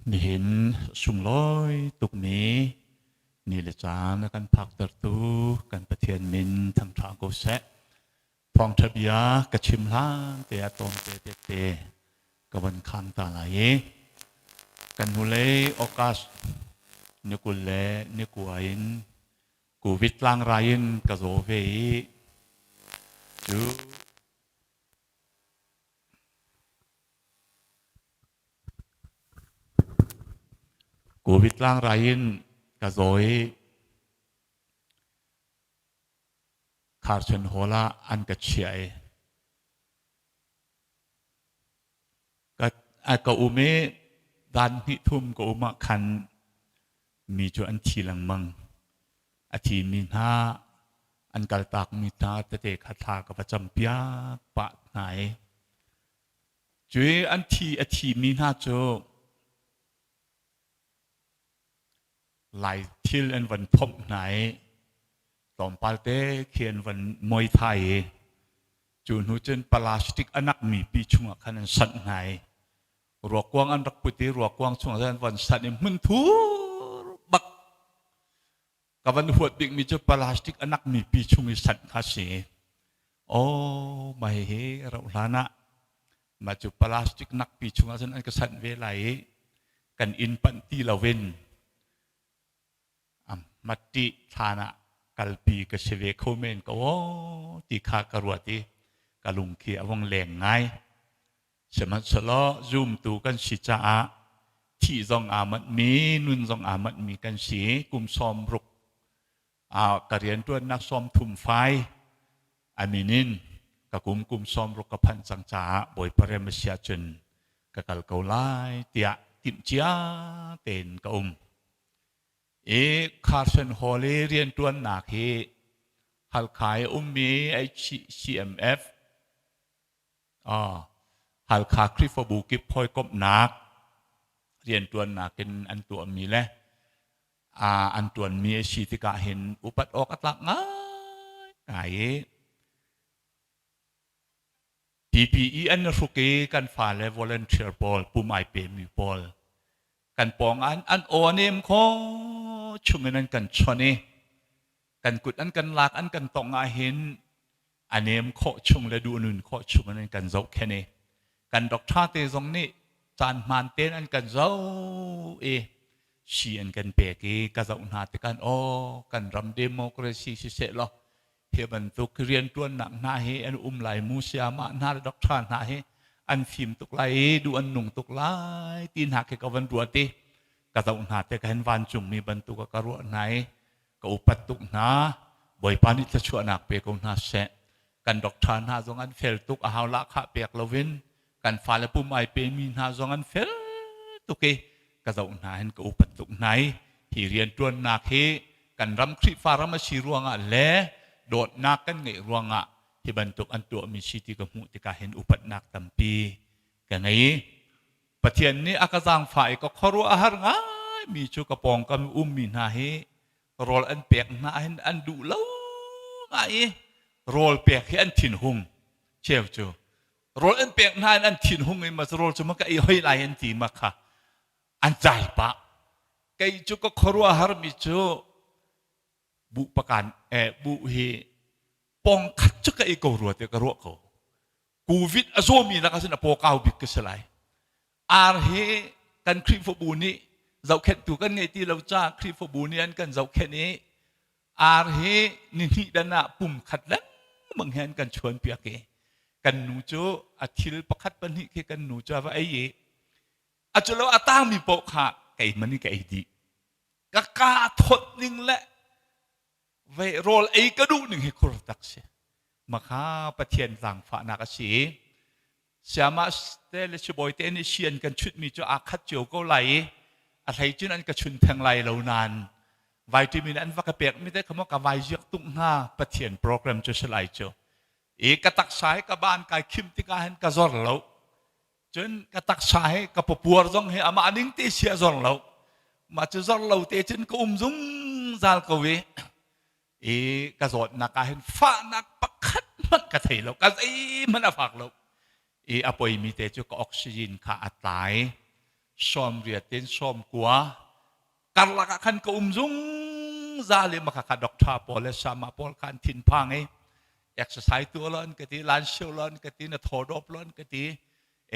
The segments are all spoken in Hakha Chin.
Nihin sunglawi tukmi ni le caan a kan phaktertu kan Pathian min thangṭha ko seh. Thawngṭha bia ka chim hlan te ah tlawmte tete ka von khang ta lai i kan hnulei August ni 20 le ni kua in Covid tlangrai in ka zaw ve i cu Covid tlangrai in ka zaw i Carson Hall ah an ka chiah i ka, ka um i dan hnih thum ka um ah khan mi cu an thi lengmang. A thimi hna an kaltakmi hna tete kha thla ka va campiak pah hna i cu an thi a thimi hna cu Lai thil an van phomh hna i tlawmpal te khi an van moi thai i cu hnu cun plastic a nakmi pi chungah khan an sanh hna i ruakuang an rak put i ruakuang chungah an van sanh i hmunthur bak ka van huat bikmi cu plastic a nakmi pi chung i sanh kha si. Oh, mah hihi rauh hlan ah mah cu plastic nakpi chungah cun an ka sanh ve lai i kan inn panh ti loin matti thlan ah kalpi ka si ve kho men ko ti kha ka ruat i ka lung khi a vong leng ngai. Sihmanhsehlaw zumtu kan si caah thih zong aa manhmi, nun zong aa manhmi kan si. Kum 60 ka rianṭuannak 30 fai a min in ka kum kum 60 ka phanh cang caah Bawipa rem a si ahcun ka kal ko lai tiah timhcia tein ka um. I Carson Hall i rianṭuannak hi Halkha i ummi HCMF Halkha Khrihfabu kip hawikomhnak rianṭuannak in an tuahmi le an ṭuanmi a si tikah hin upat awk a tlak ngaingai i PPE an hruk i kan fale volunteer pawl pum ai pemi pawl kan pawng an an aw nem kho chungin an kan chon i kan kut an kan lak an kan tongh ah hin a nem khawh chung le duh nun khawh chung in an kan zohkhenh i kan doctor te zong nih caan hmaan tein an kan zoh i si an kan pek i ka zoh hna tikhan aw kan ram democracy siseh law hi bantuk rianṭuannak hna hi an um lai mu siamah hna le doctor hna hi an fim tuk lai i duh an nung tuk lai ti hna khi ka van ruat i ka zoh hna te ka hin vancungmi bantuk ka ruah hna i ka upat tuk hna. Bawipa nih thluachuahnak pe ko hna seh. Kan doctor hna zong an fel tuk a hau lahkhah pek loin kan fale pum ai pemi hna zong an fel tuk i ka zoh hna hin ka upat tuk hna i hi rianṭuannak hi kan ram Khrihfa ram a si ruangah le dawtnak kan ngeih ruangah hi bantuk an tuahmi si ti ka hmuh tikah hin upatnak tampi ka ngei. Pathian nih a ka zaangfah i ka khuaruah a har ngaimi cu ka pawngkam ummi hna hi rawl an pek hna hin an duh lo ngai i rawl pek hi an thinhung cheu cu rawl an pek hna in an thinhung i ma rawl cu ma ka ei hoi lai an ti ma kha an cai pah. Kei cu ka khuaruah harmi cu buh pakan eh buh hi pong khat cu ka ei ko rua te ka ruah ko. Covid a zawmi lakah cun a paw kau bik ka si lai. Ar hi kan Khrihfabu nih zohkhenhtu kan ngei ti lo caah Khrihfabu nih an kan zohkhenh i ar hi nihnih dan ah pum khat lengmang he an kan chuan piak i kan nu cu a thil pakhat pahnih khi kan nu cu a va ei i a cu lo a tangmi paoh kha keimah nih ka ei dih. Ka kaa thawt ning le Vei rawl ei ka duh ning hi khur tak si. Makha Pathian zaangfahnak a si i Siamah te le sibawi te nih si an kan chutmi cu aa khat cio ko lai i a hlei cun an ka chun theng lai lo nain vitamin an va ka pek mi te kha maw ka vai ziak tung hnga. Pathian program cu si lai cu. I ka taksa hi ka ban kai khim tikah hin ka zor lo. Cun ka taksa hi ka papuar zong hi amah ning te si a zor lo. Mah cu zor lo te cun ka um zungzal ko i i ka zawtnak ah hin fahnak pakhat hmanh ka thei lo, ka zeihmanh a fak lo. I a poimi te cu ka oxygen kha a tlai. Sawmriat in 90 karlak ah khan ka um zungzal i maka kha doctor pawl le sama pawl kha an thinphang i exercise tuah lo an ka ti lan sio lo an ka ti na thaw dawp lo an ka ti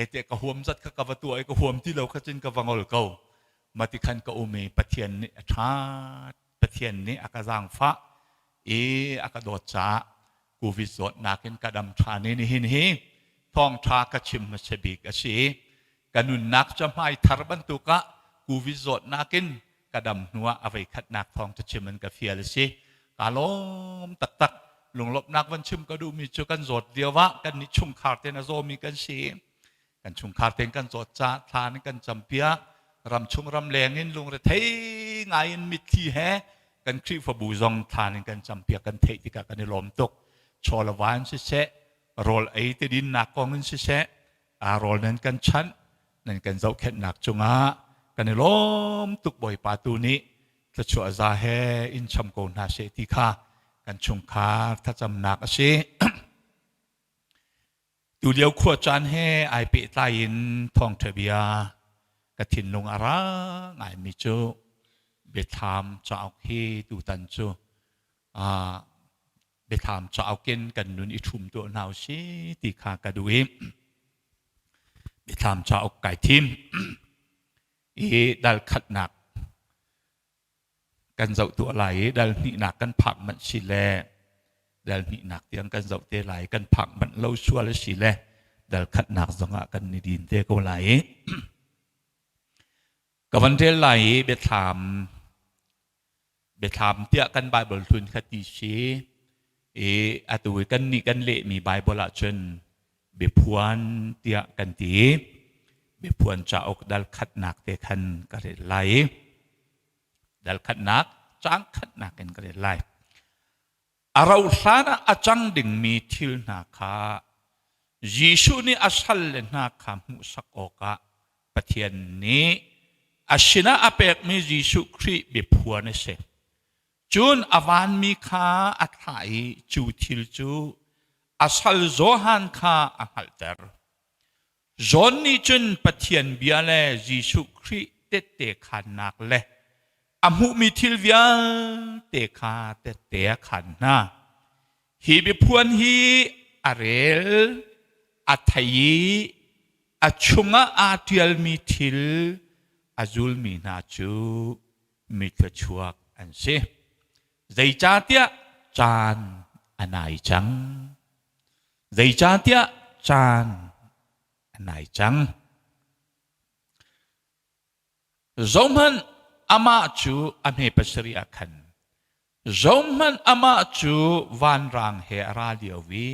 ete ka huam zat kha ka va tuah i ka huam ti lo kha cun ka va ngol ko mati khan ka um i Pathian nih a ṭha Pathian nih a ka zaangfah i a ka dawt caah Covid zawtnak in ka dam ṭhan i nihin hi thawngṭha ka chim hmasa bik a si. Ka nunnak cahmai thar bantuk ah Covid zawtnak in ka dam hnuah a voikhatnak thawngṭha chim an ka fial a si. Kaa lawm taktak. Lunglawmhnak van chim ka duhmi cu kan zawt lio ah kannih chungkhar tein a zawmi kan si. Kan chungkhar tein kan zawt caah thla in kan campiak. Ramchung ramleng in lungrethei ngai in mitthli he kan Khrihfabu zong thla in kan campiak kan theih tikah kan i lawm tuk. Chaw le va in siseh, rawl ei te dinnak kong in siseh, aa rawl nan kan chanh, nan kan zohkhenhnak cungah kan i lawm tuk Bawipa tu nih thluachuah za he in cham ko hna seh ti kha kan chungkhar thlacamnak a si. Tulio khuacaan he ai pehtlai in thawngṭha bia ka thinlung a ra ngaimi cu Biathlam cauk hi tutan cu Biathlam cauk in kan nun i ṭhum tuah hna usih ti kha ka duh i Biathlam cauk kai thim i dal khatnak kan zoh tuah lai i dal hnihnak kan phak manh si le dal hnihnak tiang kan zoh te lai kan phak manh lo sual a si le dal khatnak zongah kan ni din te ko lai i ka van rel lai i biathlam biathlam tiah kan Bible hlun kha ti si i atu i kan nih kan lehmi Bible ahcun biaphuan tiah kan ti biaphuan cauk dal khatnak te khan ka rel lai i dal khatnak caang khatnak in ka rel lai a rauh hlan ah a cang dingmi thil hna kha Jesuh nih a salle hna kha hmuhsak awkah Pathian nih a sinah a pekmi Jesuh Khrih biaphuan a si. Cun a vanmi kha a thlah i cu thil cu a sal Johan kha a hngalhter. John nih cun Pathian bia le Jesuh Khrih tehte khaannak le a hmuhmi thil vialte kha tehte a khaan hna. Hi biaphuan hi a rel, a thei i a chungah aa ṭialmi thil a zulmi hna cu mi thluachuak an si. Zeicahtiah caan a nai cang. Zeicahtiah caan a nai cang. Zohhmanh amah cu a hme pasarih ah khan zohhmanh amah cu vanrang he a ra lio i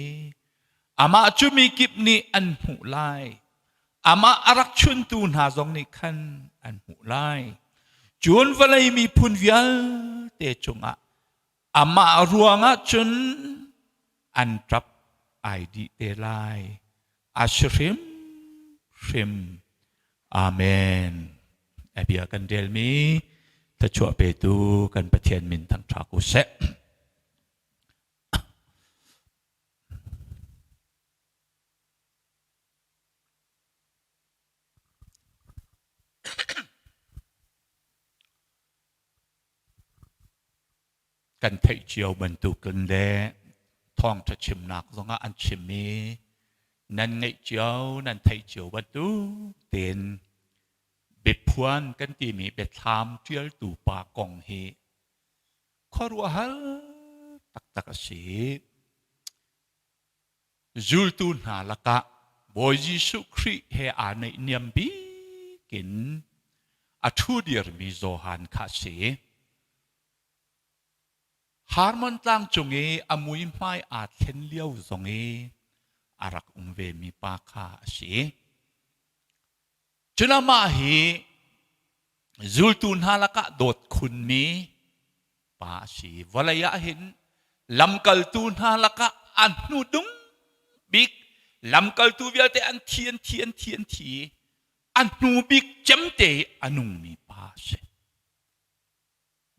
amah cu mi kip nih an hmuh lai amah a rak chuntu hna zong nih khan an hmuh lai cun vawlei miphun vialte cungah amah ruangah cun an ṭap ai dih te lai a si hrim hrim amen a bia kan relmi thluachuah petu kan Pathian min thangṭha ko seh Kan theih cio bantukin le thawngṭha chimnak zongah an chim i nan ngeih cio, nan theih cio bantuk tein biaphuan kan timi biathlam ṭialtu pa kong hi khuaruahhar taktak a si. Zultu hna lakah Bawi Jesuh Khrih he aa naihniam bik in a ṭhu dirmi Johan kha a si. Harmon tlang cung i a muihmai aa thlen lio zong i a rak um vemi pa kha a si. Cun amah hi zultu hna lakah dawt khunmi pa a si. Vawlei ah hin lamkaltu hna lakah a hnudung bik lamkaltu vialte an thi an thi an thi an thi a hnu bik cemte a nungmi pa a si.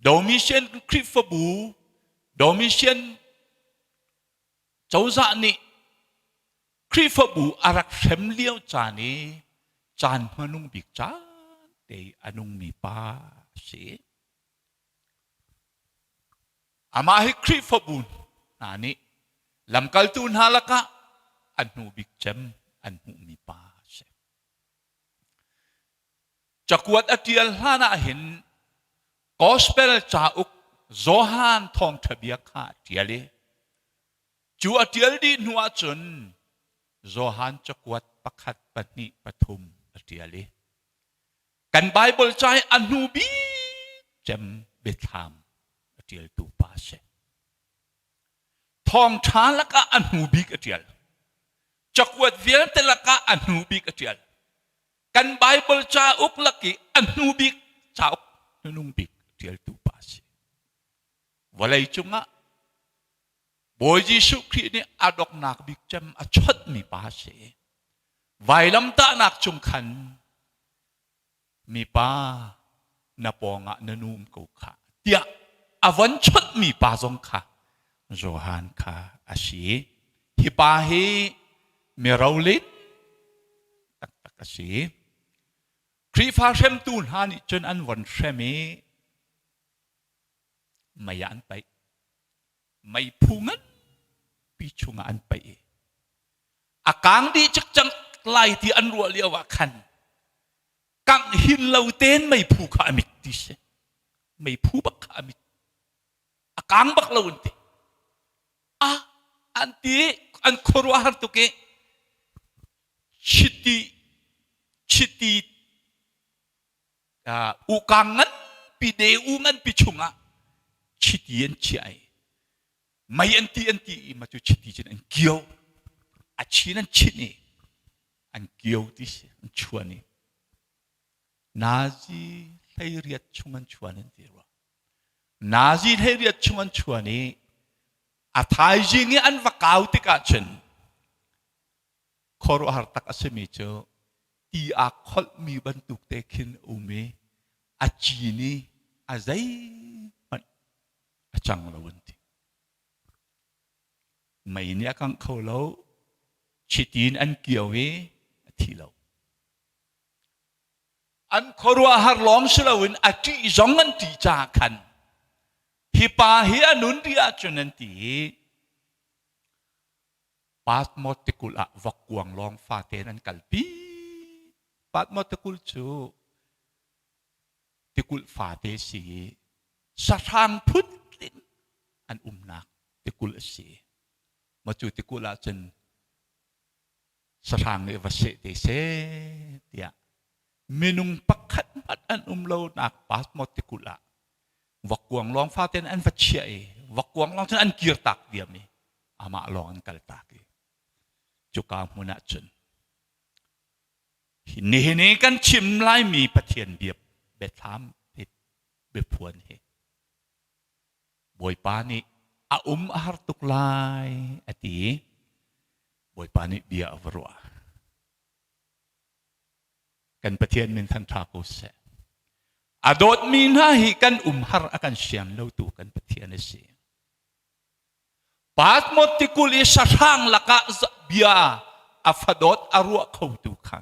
Domitian Khrihfabu Domitian cozah nih Khrihfabu a rak hrem lio caan i caan hmanung bik caan. te i a nungmi pa a si. Amah hi Khrihfabu hna nih lamkaltu hna lakah a hnu bik cem an hmuhmi pa a si. Cakuat a ṭial hlan ah hin Gospel cauk Johan thawngṭha bia kha a ṭial i cu a ṭial dih hnu ahcun Johan cakuat pakhat, pahnih, pathum a ṭial i kan Baibal ca i a hnu bik cem biathlam a ṭialtu pa a si. Thawngṭha lakah a hnu bik a ṭial. Cakuat vialte lakah a hnu bik a ṭial. Kan Baibal cauk lak i a hnu bik cauk hnunung bik ṭialtu pa a si. Vawlei cungah Bawi Jesuh Khrih nih a donghnak bik cem a chonhmi pa a si. Vailamtahnak cung khan mipa na pawngah na nu um ko kha tiah a von chonhmi pa zong kha Johan kha a si. Hi pa hi mi roling taktak a si. Khrihfa hremtu hna nih cun an von hrem i mei ah an paih. Meiphu nganpi chungah an paih i a kang dih cikcang lai ti an ruah lio ah khan kangh hin lo tein meiphu kha a mit ti si. Meiphu bak kha a mit. A kang bak lo an ti. A an ti an khuaruahhar tuk i chiti chiti ukang nganpi de u nganpi chungah chiti an chiah i mei an ti an ti i ma cu chiti cun an kio a chin an chinh i an kio ti si an chuan i nazi hleiriat chung an chuan an ti rua nazi hleiriat chung an chuan i a thaizing i an va kau tikah cun khuaruahhar tak a simi cu ti aa kholhmi bantuk te khin um i a cin i a zeihmanh a cang lo an ti. Mei nih a kangh kho lo, chiti in an kio i a thi lo. An khuaruahhar lawng si loin a ṭih zong an ṭih caah khan hi pa hi a nun rih ahcun an ti i Patmos tikulh ah vokkuang lawng fate in an kalpi. Patmos tikulh cu tikulh fate si i sahrang phuntin an umnak tikulh a si. Mah cu tikulh ah cun sahrang nih va seh te seh tiah minung pakhat hmanh an um lonak Patmos tikulh ah vokkuang lawng fate in an va chiah i vokkuang lawng cun an kirtak diam i amah lawng an kaltak i cuka hmun ah cun nihin i kan chim laimi Pathian bia biathlam biaphuan hi Bawipa nih a um a har tuk lai a ti Bawipa nih bia a va ruah Kan Pathian min than ṭha ko seh. A dawtmi hna hi kan umhar a kan sian lotu kan Pathian a si. Patmos tikulh i sahrang lakah bia a fadawt a ruah khotu kha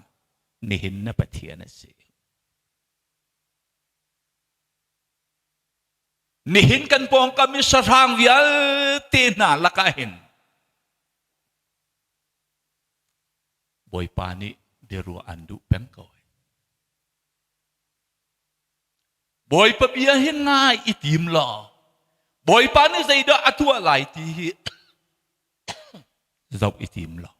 nihin na Pathian a si. Nihin kan pawngkam i sahrang vialte hna lakah hin Bawipa nih biaruah an duh peng ko. Bawipa bia hi ngai i tim law Bawipa nih zeidah a tuah lai ti hi zoh i tim law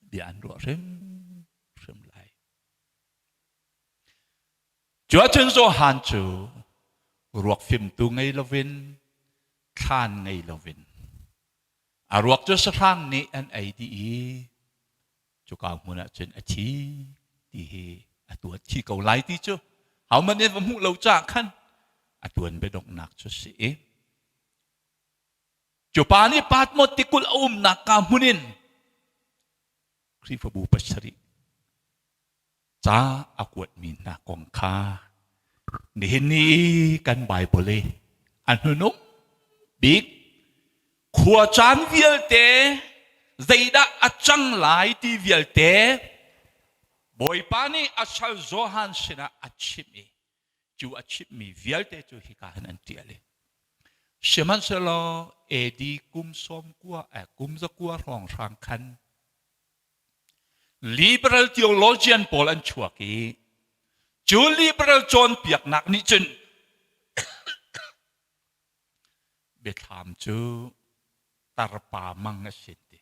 bia an ruah hrimhrim lai. Cu ahcun Johan cu ruak fimtu ngei loin thlan ngei loin A ruak cu sahrang nih an ei dih i cuka hmun ah cun a thi ti hi a tuan thi ko lai ti cu hohmanh nih va hmuh lo caah khan a tuan biadonghnak cu si i cu pa nih Patmos tikulh a umnak ka hmun in Khrihfabu pasarih ca a kuatmi hna kong kha nihin ni i kan Baibal i a hnunung bik khua caan vialte zeidah a cang lai ti vialte. Bawipa nih a sal Johan sinah a chimh i cu a chimhmi vialte cu hika hin an ṭial i sihmanhsehlaw AD kum sawm kua eh, kum zakua hrawnghrang khan liberal theologian pawl an chuak i cu liberal cawnpiaknak nih cun biathlam cu tarpa mang a si ti.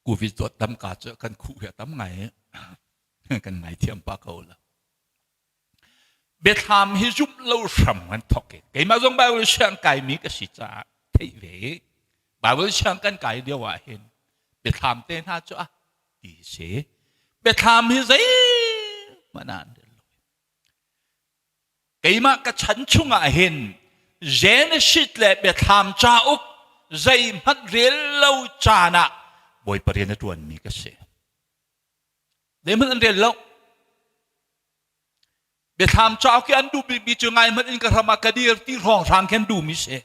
Covid zawt tam ka cu kan khuh hi a tam ngai kan ngaithiam pa ko la. Biathlam hi zumh lo hram kan thok i keimah zong Bible siang kaimi ka si caah theih ve i Bible siang kan kai lio ah hin biathlam te hna cu a ti si. Biathlam hi zeihmanh ah an rel lo. Keimah ka chan chungah hin Genesis le Biathlam cauk zeihmanh rel lo caan ah Bawipa rian a ṭuanmi ka si. Zeihmanh an rel lo. Biathlam cauk i an duh bikmi cu ngai hmanh in ka hram ah ka dir ti hrawnghrang khi an duhmi si.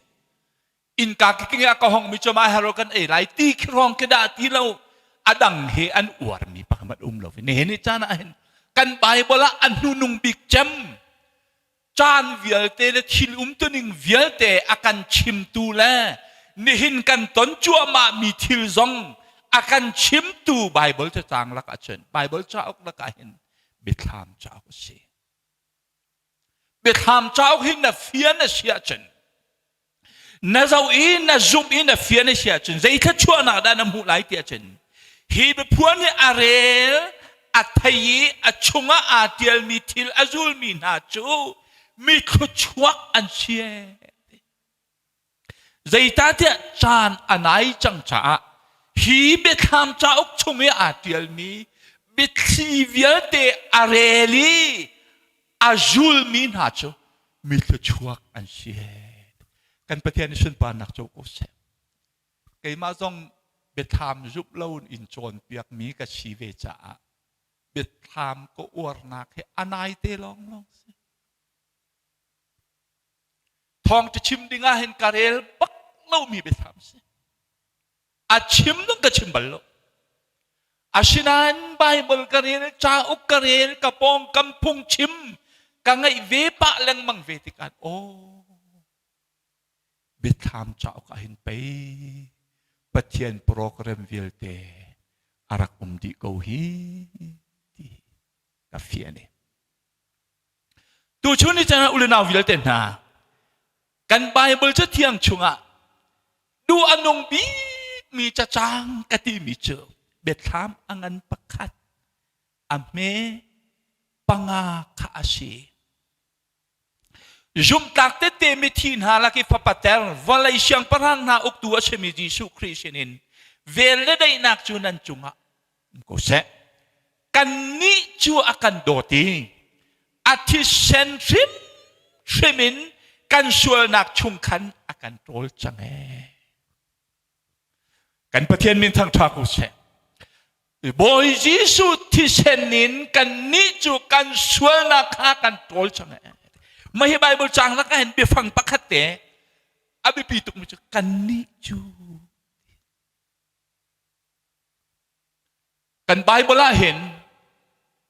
Innka kiking ah ka hongmi cu mah hero kan ei lai ti khi hrawng khi dah ti lo a dang he an uarmi pakhat um lo. Nihin ni caan ah hin kan Bible ah a hnunung bik cem caan vialte le thil umtuning vialte a kan chimtu le nihin kan ton cuahmah mi thil zong a kan chimtu Bible cacang lak ahcun Bible cauk lak ah hin biathlam cauk a si. Biathlam cauk hi na fian a si ahcun Na zoh i na zumh i na fian a si ahcun zei thluachuahnak dah na hmuh lai ti ahcun hi biaphuan hi a rel a thei i a chungah aa ṭialmi thil a zulmi hna cu mi thluachuak an si. Zeicahtiah caan a nai cang caah hi biathlam cauk chung i aa ṭialmi biathli vialte a rel i a zulmi hna cu mi thluachuak an si. Kan Pathian nih sunparnak co ko seh. Keimah zong biathlam zumh lo in cawnpiakmi ka si ve caah biathlam ka uarnak hi a nai te lawnglawng si. Thawngṭha chim ding ah hin ka rel bak lomi biathlam si. A chim zong ka chim bal lo. Asinain Bible ka rel, cauk ka rel, ka pawngkam phungchim ka ngaih ve pah lengmang ve tikah aw biathlam cauk ah hin pei Pathian program vialte a rak um dih ko hi ti ka fian i tuchun ni chan ah ulenau vialte hna kan Bible cathiang chungah duh a nung bikmi cacang ka timi cu biathlam a ngan pakhat a hme panga kha a si. Zumhtlak tette mithi hna lak i fapater vawlei siangpahrang hna uktu a simi Jesuh Khrih sinin vel le daihnak cu nan cungah um ko seh. Kannih cu a kan dawt i a thisen hrimhrim in kan sualnak chung khan a kan ṭawl cang ee. Kan Pathian min thangṭha ko seh. Bawi Jesuh thisen in kannih cu kan sualnak kha kan ṭawl cang ee. Mah hi Bible caang lakah hin biafang pakhat te a biapi tukmi cu kannih cu Kan Bible ah hin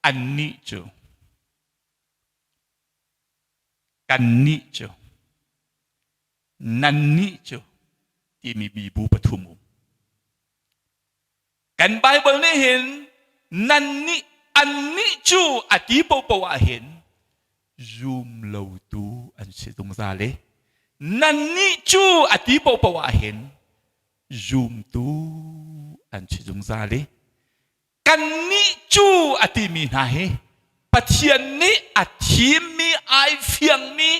annih cu kannih cu nannih cu timi mibu pathum um. Kan Bible nih hin nannih annih cu a ti popo ah hin zum lotu an si zungzal i nannih cu a ti popo ah hin zumtu an si zungzal i kannih cu a timi hna hi Pathian nih a thimmi ai fiangmi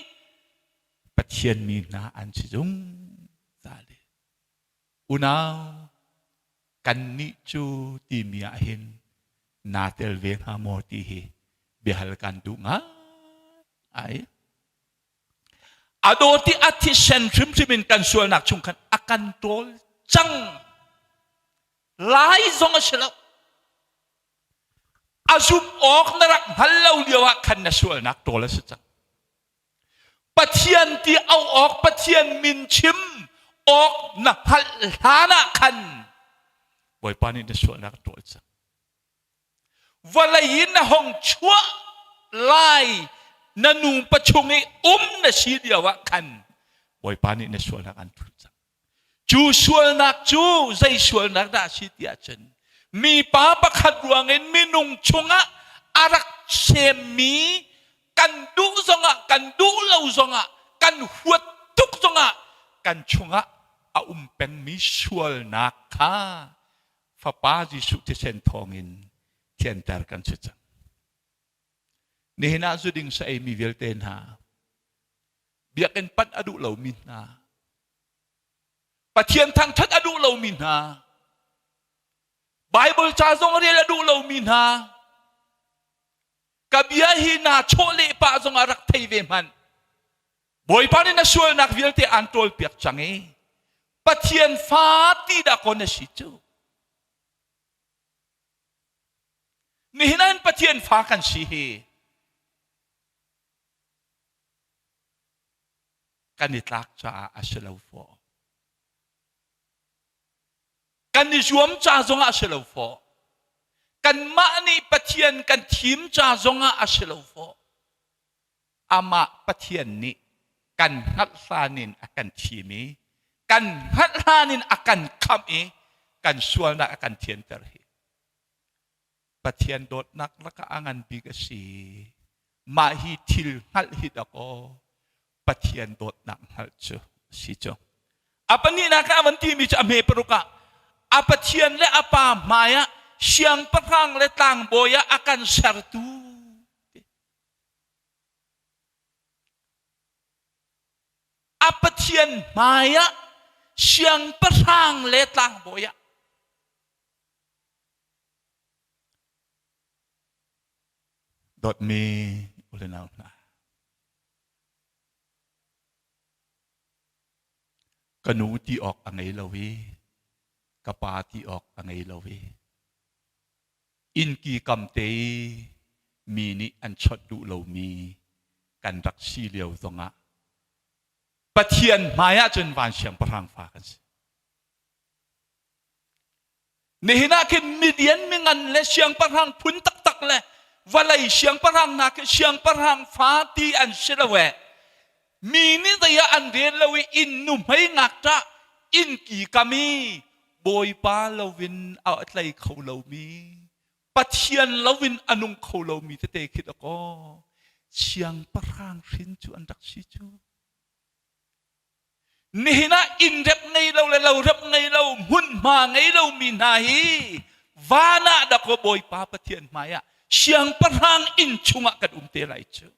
Pathian mi hna an si zungzal i unau kannih cu timi ah hin. Naa tel ve hnga maw ti hi biahal kan duh ngai. Ai. A dawt i a thisen hrimhrim in kan sualnak chung khan a kan ṭawl cang. Lai zong a si lo. A zumh awk na rak hngal lo lio ah khan na sualnak ṭawl a si cang. Pathian ti auh awk Pathian min chim awk na hngalh hlan ah khan Bawipa nih na sualnak a ṭawl cang. Vawlei in na hong chuah lai na nu pachung i um na si lio ah khan Bawipa nih na sualnak an ṭhut cang. Cu sualnak cu zei sualnak dah a si ti ahcun mipa pakhat ruangin minung chungah a rak semmi kan duh zongah kan duh lo zongah kan huat tuk zongah kan chungah a um pengmi sualnak kha Fapa Jesuh thisen thawngin thianter kan si cang. Nihin ah zuding sa eimi vialte hna, biakinn panh a duh lomi hna, Pathian thangṭhat a duh lomi hna, Bible ca zong rel a duh lomi hna, ka bia hi naa chawh leh pah zong ah rak thei ve hmanh. Bawipa nih na sualnak vialte aan ṭawlpiak cang i Pathian fa ti dah kaw na si cu. Nihin ah Pathian fa kan si hi kan i tlak caah a si lo fawh. Kan i zuam ca zongah a si lo fawh. Kanmah nih Pathian kan thim ca zongah a si lo fawh. Amah Pathian nih kan hngalh hlan in a kan thim i kan hngalh hlan in a kan khamh i kan sualnak a kan thianter hi. Pathian dawtnak lakah a ngan bik a si. Mah hi thil hngalh hi dakaw Pathian dawtnak hngalh cu a si cu. A pahnihnak ah a van timi cu a hme paruk ah a Pathian le a Pa hmai ah siangpahrang le tlangbawi ah a kan sertu. A Pathian hmai ah siangpahrang le tlangbawi ah Dawtmi u le nau hna, ka nu ti awk a ngei lo i ka pa ti awk a ngei lo i innki kam te i mi nih an chawnh duh lomi kan rak si lio zongah Pathian hmai ah cun van siangpahrang fa kan si. Nihin ah khin Midian mingan le siangpahrang phun taktak le vawlei siangpahrang hna khi siangpahrang fa ti an si lo ee. Mi nih zei ah an rel lo i inn nuhmei ngakṭah inn ki kam i Bawipa loin a tlei kho lomi Pathian loin a nung kho lomi tete khi dakaw siangpahrang hrin cu an rak si cu. Nihin ah inn rep ngei lo le lo rep ngei lo hmunhma ngei lomi hna hi van ah dakaw Bawipa Pathian hmai ah siangpahrang inn chungah kan um te lai cu.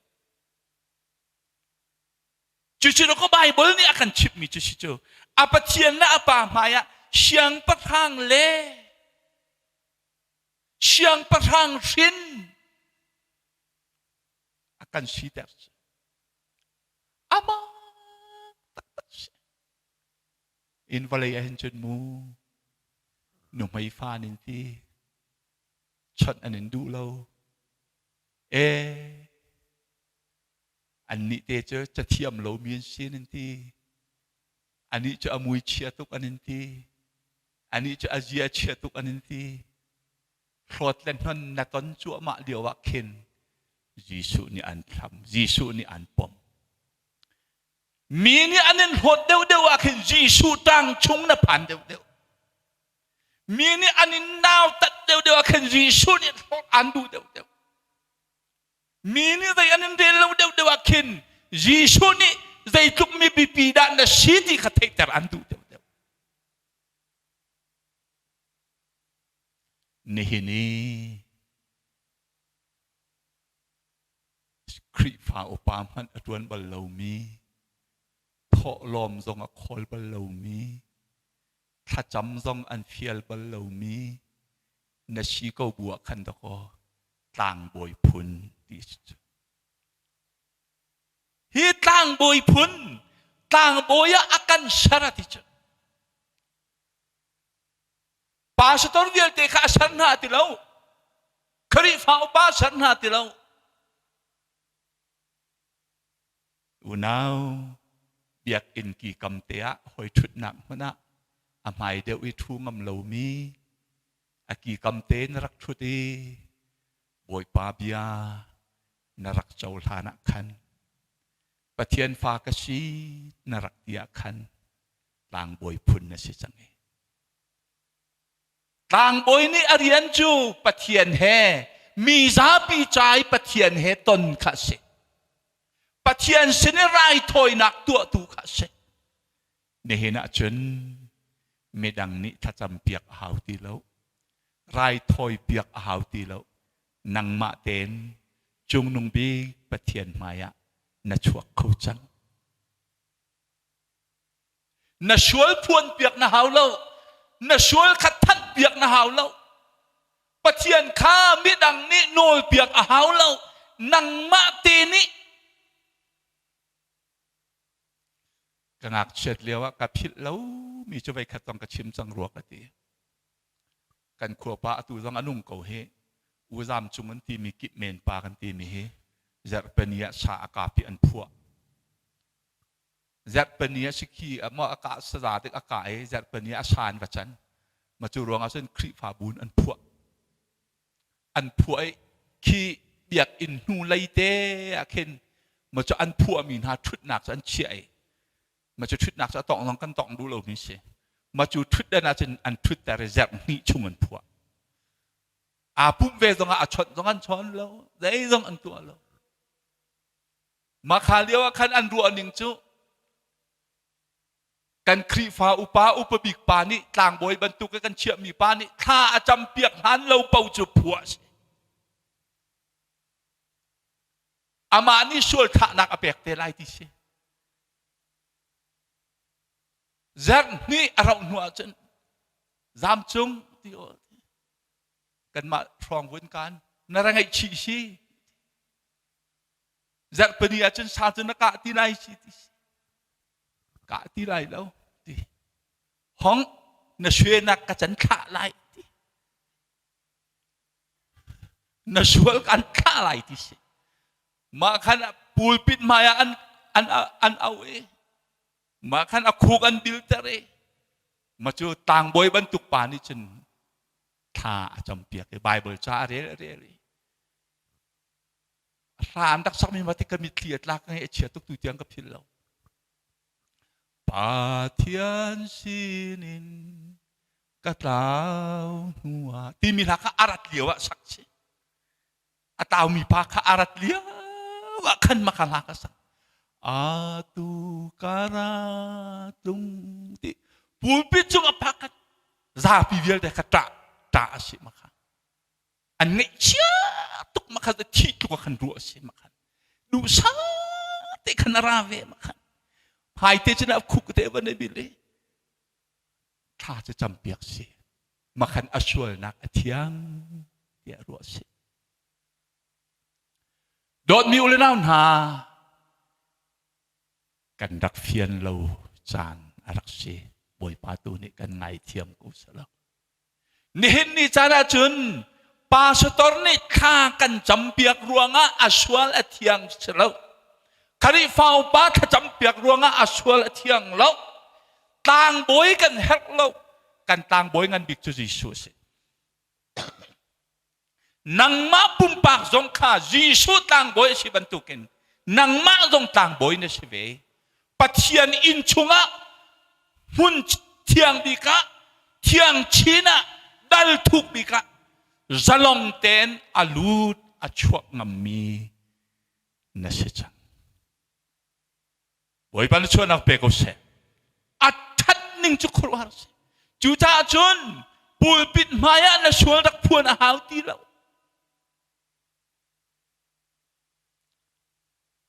Cucu dakaw Bible nih a kan chimhmi cu si cu. A Pathian le a Pa hmai ah siangpahrang le siangpahrang hrin a kan siter cu. Amah taktak si. Inn vawlei ah hin cun mu nuhmei fa nin ti chawnh an in duh lo. E annih te cu cathiam lomi an si nan ti. Anih cu a mui chia tuk an in ti. Anih cu a zia chia tuk an in ti. Hlawt le hnon na ton cuahmah lio ah khin Jesuh nih an thlam, Jesuh nih an pom. Mi nih an in hlawt deuhdeuh ah khin Jesuh tang chung na phan deuhdeuh. Mi nih an in nautat deuhdeuh ah khin Jesuh nih hlawt an duh deuhdeuh. Mi nih zei an in rel lo deuhdeuh ah khin Jesuh nih zeitluk mi biapi dah na si ti kha theihter an duh deuhdeuh. Nihin i Khrihfa upa hmanh a ṭuan bal lomi, thawhlawm zong a khawl bal lomi, thlacam zong an fial bal lomi, Na si ko bu ah khan dakaw tlangbawi phun ti si cu. Hi tlangbawi phun tlangbawi ah a kan ser a ti cu. Pastor vialte kha a ser hna ti lo. Khrihfa upa a ser hna ti lo. Unau biakinn ki kam te ah hoi ṭhutnak hmun ah a hmai deuh i ṭhu ngam lomi a ki kam te na rak ṭhut i Bawipa bia na rak cohlan ah khan Pathian fa ka si na rak ti ah khan tlangbawi phun na si cang i Tlangbawi nih a rian cu Pathian he mi zapi ca i Pathian he ton kha a si. Pathian sin i raithawinak tuahtu kha a si. Nihin ah cun midang nih thlacam piak a hau ti lo. Raithawi piak a hau ti lo. Nangmah tein cungnung bik Pathian hmai ah na chuak kho cang. Na sual phuan piak na hau lo. Na sual kha thanh piak na hau lo. Pathian kha midang nih nawl piak a hau lo. Nangmah te nih ka ngakchiat lio ah ka philh lo mi cu veikhat zong ka chim cang rua ka ti. Kan khuapa atu zong a nung ko hi. Uzam cung an timi kip men pa kan timi hi zarhpani ah sa a kap i an phuah. Zarhpani a si khi maw a kah saza tik a kah i zarhpani a sa an va can. Ma cu ruangah cun Khrihfabu in an phuah. An phuah i khi biakinn hnu lei te ah khin ma cu an phuahmi hna ṭhutnak cu an chiah i ma cu ṭhutnak cu a tawng zong kan tawng duh lomi si. Ma cu ṭhutdan ah cun an ṭhutter i zarh hnih chung an phuah. Aa pumh ve zongah a chawnh zong an chawn lo, zei zong an tuah lo. Mahka lio ah khan an ruah ning cu kan Khrihfa upa upa bik pa nih tlangbawi bantuk kan chiahmi pa nih thla a campiak hlan lo po cu phuah a si. Amah nih sual thlahnak a pek te lai ti si. Zarh hnih a rauh hnu ahcun zam cung ti kanmah hrawng vun kan na ra ngaihchih si Zarhpini ahcun sa cu na kah ti lai si ti kah ti lai lo ti hong na suenak ka can thlah lai ti na sual kan thlah lai ti si mah khan pulpit hmai ah an an an au i mah khan a khuk an bilter i ma cu tangbawi bantuk pa nih cun thla a campiak i Bible ca a rel a rel i Hla an rak sakmi ma ti ka mitthli a tlak ngai a chia tuk tu tiang ka philh lo. Pathian sinin ka tlau hnu ah timi hla kha a rat lio ah sak si. A taumi pa kha a rat lio ah khan maka hla ka sak. Atu kara tlung ti pulpit cung a phak zapi vialte kha ṭah ṭah a si maka. An ngaihchia tuk ma khan thi tluk ah khan ruah a si ma khan duhsah te khan a ra ve ma khan phai te cun a khuk te van i bil i thla cu campiak si ma khan a sualnak a thiang tiah ruah si. Dawtmi u le nau hna kan rak fian lo caan a rak si. Bawipa tu nih kan ngaithiam ko selaw. Nihin ni caan ahcun pastor nih thla kan campiak ruangah a sual a thiang si lo. Khrihfa upa thlacampiak ruangah a sual a thiang lo. Tlangbawi kan herh lo. Kan tlangbawi ngan bik cu Jesuh a si. Nangmah pumpak zong kha Jesuh tlangbawi a si bantukin nangmah zong tlangbawi na si ve. Pathian inn chungah hmun thiang bik ah thiang chin ah dal thuk bik ah zalong tein a lut a chuak ngammi na si cang. Bawipa na chuahnak pe ko seh. A ṭhat ning cu khuaruahhar a si. Cucaah cun pulpit hmai ah na sual rak phuan a hau ti lo.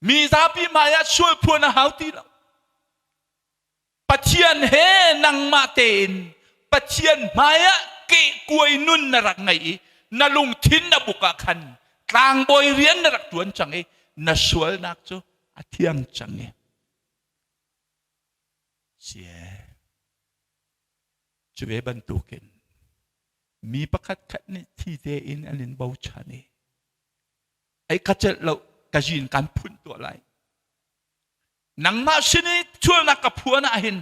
Mi zapi hmai ah sual phuan a hau ti lo. Pathian he nangmah tein Pathian hmai ah. kehkuai nun na rak ngeih i na lungthin na buk ah khan tlangbawi rian na rak ṭuan cang i na sualnak cu a thiang cang i sie cu ve bantukin mi pakhat khat nih thi tein an in bochan i ei ka celh lo ka zin kan phun tuah lai nangmah sin i sualnak ka phuan ah hin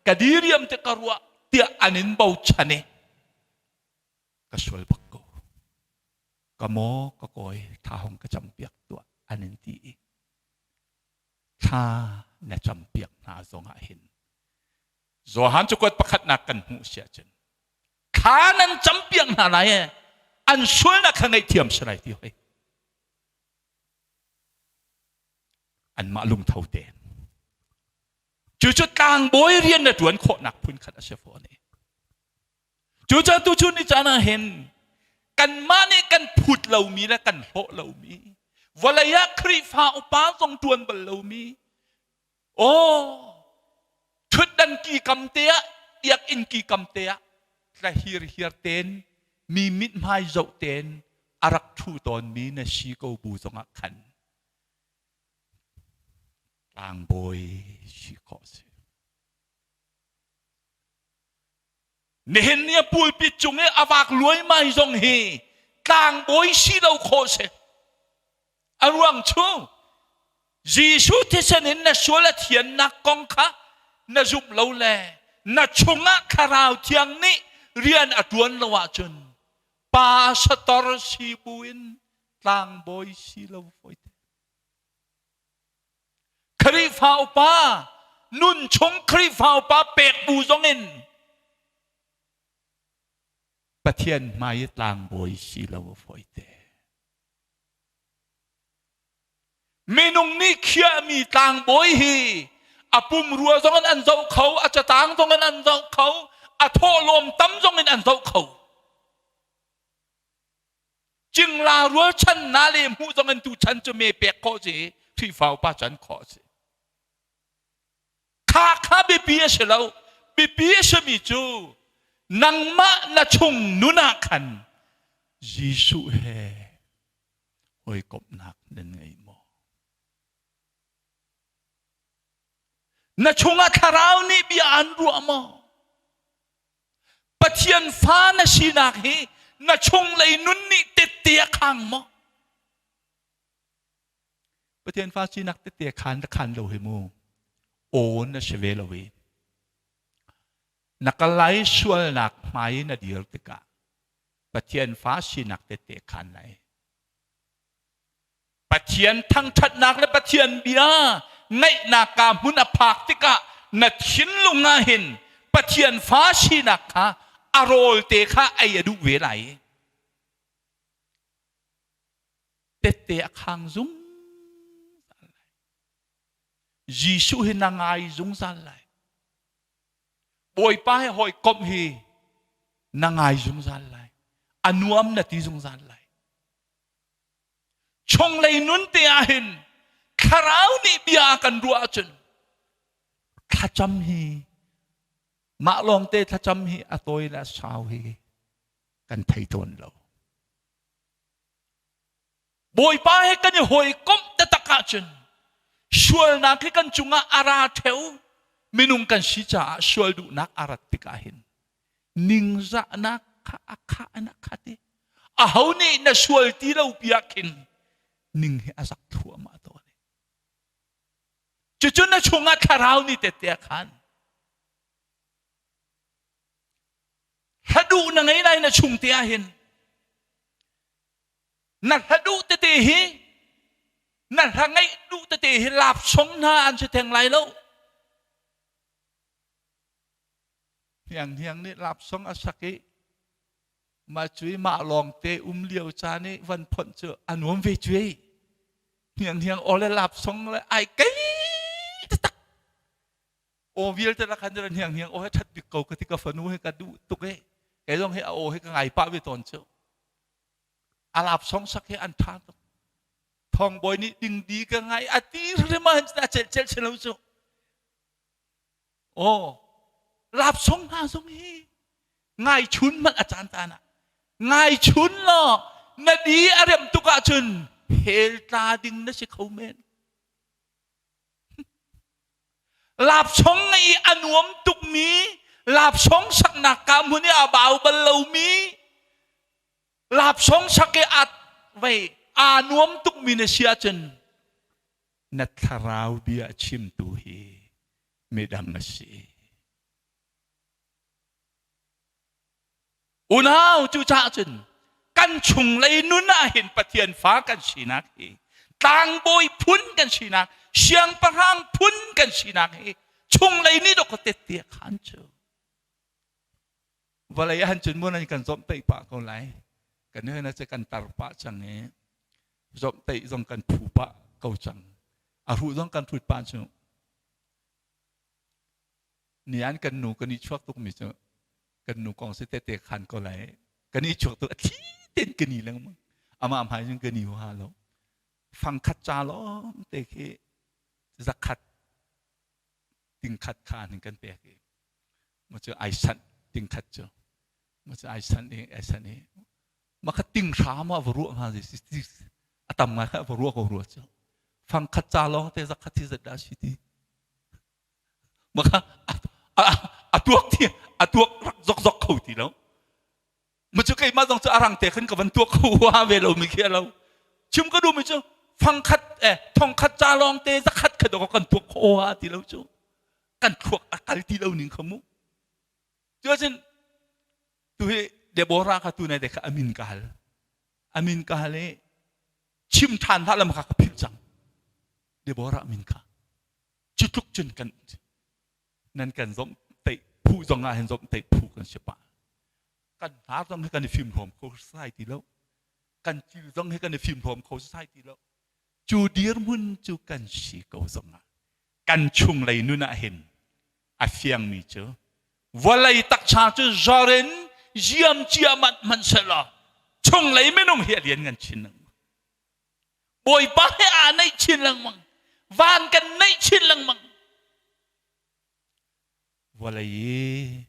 ka diriam te ka ruah tiah an in bochan i ka sual bak ko ka maw ka kawi thla hong ka campiak tuah an in ti i thla na campiak hna zongah hin Johan cakuat pakhatnak kan hmuh si ahcun thla nan campiak hna lai e an sualnak kha ngaihthiam si lai ti hoi anmah lungtho te cucu tlangbawi rian na ṭuan khawhnak phun khat a si fawn i cucaah tuchun ni caan ah hin kanmah nih kan phut lomi le kan hlawh lomi vawlei ah Khrihfa upa zong ṭuan bal lomi aw ṭhutdan ki kam te ah biakinn ki kam te ah tla hirhiar ten mi mithmai zoh ten a rak ṭhu tawnmi na si ko bu zongah khan tlangbawi si khawh si. Nihin ni a pulpit cung i a vak luaimai zong hi tlangbawi si lo khawh si. A ruang cu Jesuh thisen in na sual a thiannak kong kha na zumh lo le na chungah Thlarau Thiang nih rian a ṭuan lo ahcun pastor si buin tlangbawi si lo fawite. Khrihfa upa nun chung Khrihfa upa pek bu zong in Pathian hmai i tlangbawi si lo a fawite. Minung nih khiahmi tlangbawi hi a pumrua zong in an zoh kho, a catang zong in an zoh kho, a thawhlawm tam zong in an zoh kho. Cingla rualchan na le hmuh zong in tu chan cu me pek khawh si Khrihfa upa can khawh si. Kha kha biapi a si lo. Biapi a simi cu nangmah na chung nun ah khan Jesuh he hawikomhnak nan ngei maw? Na chungah thlarau nih bia an ruah maw? Pathian fa na sinak hi na chunglei nun nih tette a khang maw? Pathian fa sinak tette a khan na khan lo hi mu. Aw na si ve lo i. Na kal lai sualnak hmai na dir tikah Pathian fa sinak tette khan lai. Pathian thangṭhatnak le Pathian bia ngaihnak ka hmun a phak tikah na thinlung ah hin Pathian fa sinak kha a rawl te kha ei a duh ve lai. Tette a khang zungzal lai. Jesuh hi na ngai zungzal lai. Bawipa he hawikomh hi na ngai zungzal lai. A nuam na ti zungzal lai. Chunglei nun te ah hin thlarau nih bia a kan ruah ahcun thlacam hi mah lawngte thlacam hi a tawi le a sau hi kan thei tawn lo. Bawipa he kan i hawikomh taktak ahcun sualnak hi kan cungah a ra ṭheo minung kan si caah sual duhnak a rat tikah hin ningzahnak kha a khah in a khat i aho nih na sual ti lo pi ah khin ning hi a zak thluahmah tawn cucu na chungah thlarau nih tette a khan hla duh na ngei lai na chung te ah hin na hla duh tete hi na hla ngeih duh tete hi lapsong hna an si theng lai lo Hniang Hniang nih lapsong a sak i mah cu i mah lawngte um lio caan i van phonh cu a nuam ve cu ei. Hniang Hniang aw le lapsong le ai kei taktak. Aw vialte la khan Hniang Hniang aw he ṭhat bik ko ka ti ka fanu he ka duh tuk e. Kei zong hi a aw he ka ngai pah ve tawn cu. A lapsong sak hi an ṭha tuk. Thawngbawi nih dingdi ka ngai a ti hrim ah a celh celh si lo cu. Aw, lapsong hna zong hi. Ngai chun hmanh a caan caan ah ngai chun law na di a rem tuk ahcun hell tla ding na si kho men. Lapsong i a nuam tukmi lapsong saknak ka hmun i a bau bal lomi lapsong sak i a vei aa nuam tukmi na si ahcun na thlarau bia chimtu hi midang a si. Unau cucaah cun kan chunglei nun ah hin Pathian fa kan sinak hi tlangbawi phun kan sinak siangpahrang phun kan sinak hi chunglei nih dok tette khan cu vawlei han cun mun an kan zomh pah ko lai kan hna cu kan tar pah cang i zomh zong kan phu pah ko cang a hruh zong kan hrut pah cu Nian kan nu kan i chuak tukmi cu kan nu kong si tete khan ko lai. Kan i chuak tuk a thli ten kan i lengmang. Amah hmai cun kan i huha lo. Fangkhat ca lawng te khi zakhat tingkhat kha hin kan pek i ma cu ai sanh tingkhat cu ma cu ai sanh i ai sanh i ma kha ting hra ma va ruah hnga a tam ngai kha va ruah ko rua cu fangkhat ca lawng te zakhat hi zat dah si ti Maka a tuak ti a tuak rak zokzok kho ti lo. Ma cu keimah zong cu a rang te khan ka van tuak kho wa ve lo mi khi a lo. Chim ka duh mi cu fangkhat eh thongkhat ca lawng te zakhat kha dawk kan tuak kho wa ti lo cu. Kan thluak a kal ti lo ning kha mu. Cu ahcun tu hi Deborah kha tu nai te kha amin ka hal. Amin ka hal i chim ṭhan hlah lam kha ka philh cang. Deborah min kha. Cu tluk cun kan nan kan zomhtaih phu zong ah hin zomhtaih phu kan si pah. Kan hnar zong hi kan i fimhlawm kho sai ti lo. Kan cil zong hi kan i fimhlawm kho sai ti lo. Cu dirhmun cu kan si ko zong ah kan chunglei nun ah hin a fiangmi cu vawlei taksa cu zor in ziam ciamat hmanh sehlaw chunglei minung hi a lian ngan chin lengmang. Bawipa he aa naih chin lengmang. Van kan naih chin lengmang. Vawlei i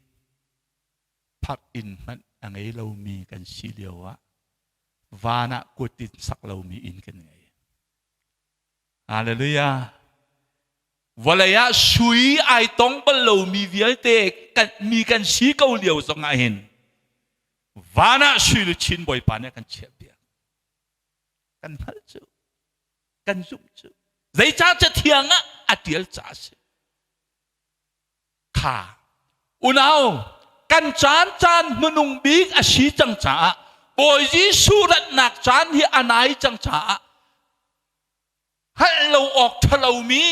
phak inn hmanh a ngei lomi kan si lio ah van ah kut in sak lomi inn kan ngei. Hallelujah. Vawlei ah sui ai tong bal lomi vialte kan, mi kan si ko lio zong ah hin van ah sui luchin Bawipa nih a kan chiahpiak. Kan hngalh cu kan zumh cu zeicah cathiang ah a ṭial ca a si kha unau kan caan caan hmanung bik a si cang caah Bawi Jesuh ratnak caan hi a nai cang caah hngalh lo awk ṭhalomi